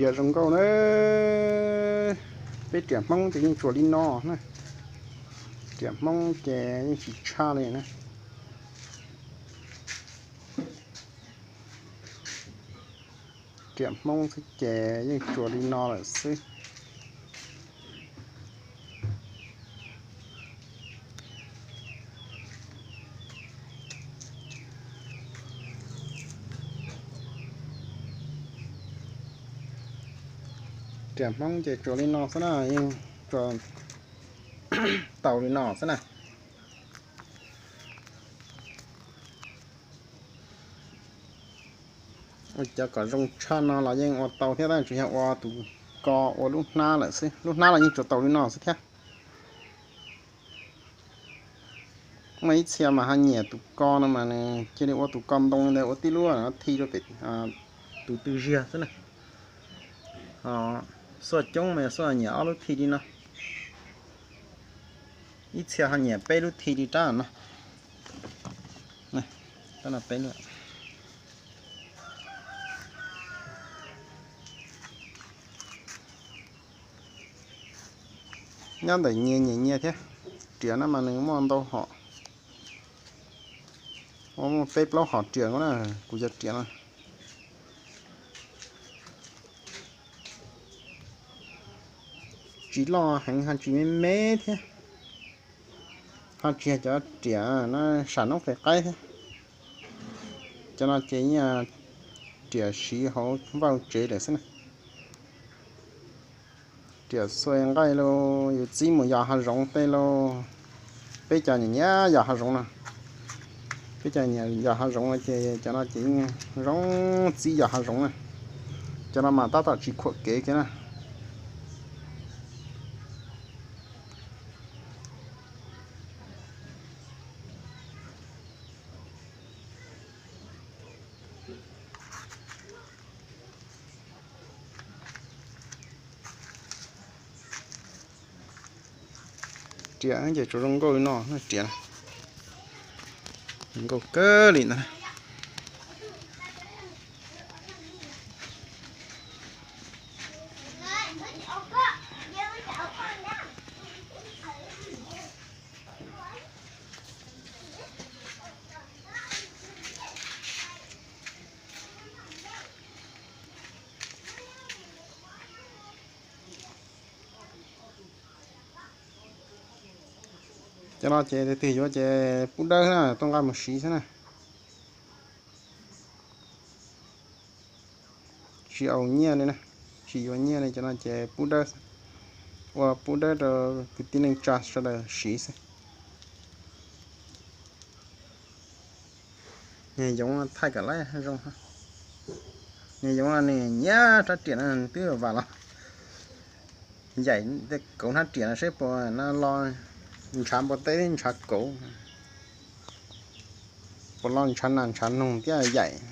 Riam zoo nkauj na. Peb riam Hmoob ces yeej tsuas li no na. Riam Hmoob ces yeej tsis tshaj li na. Riam Hmoob xwb ces yeej tsuas li no lawm xwb. Riam Hmoob ces tsuas li no xwb na, yeej tsuas tau li no xwb na. Ua cov kom zoo tshaj no los yeej ua tau thiab, tab sis yog ua tus ko ua lub hnab lawm xwb, lub hnab los yeej tsuas tau li no xwb thiab. Muaj ib txhia mas ho nyiam tus ko no mas nws cia li ua tus ko ntoo li ntawd ua tib lub thi rau pem tus tw ziag xwb na. Xuaj coob mas xuaj nyiam ob lub thi li no. Ib txhia ho nyiam peb lub thi li rab no. Nyob ntawm nyias nyiam nyias thiab. Riam no mas nws muaj ntau hom, muaj peb plaub hom riam na, kuv cov riam no. Tsis loj heev ho tsis me me thiab, ho tsis yog cov riam no sam noob qes qaib thiab. Cov no ces yeej riam siv hauv vaj tsev lawm xwb na. Riam xuas nqaij los yus txib mus yos hav zoov tej los, peb cov nyiam yos hav zoov no, peb cov nyiam yos hav zoov no ces cov no ces yeej zoo txib yos hav zoov na. Cov no mas tab tom tsis khuam kev kiag na. Riam ces tsuas zoo nkauj li no, riam zoo nkauj kawg li ntawd. Cov no ces tus twg yuav ces pub dawb na, tuaj nqa mus siv xwb na. Tsis aus nyiaj li na, tsis yuav nyiaj li, cov no ces pub dawb, ua pub dawb rau kwv tij neej tsa sawv daws siv xwb. Niag yoov thaij kom lawv zoo. Niag yoov no nws nyiam rab riam no, twb vam los yaim tej kauv hnab riam no seb puas lo ntshav npua teb ntshav kauv, puas lo ntshav nas ntshav noog thiab yaim.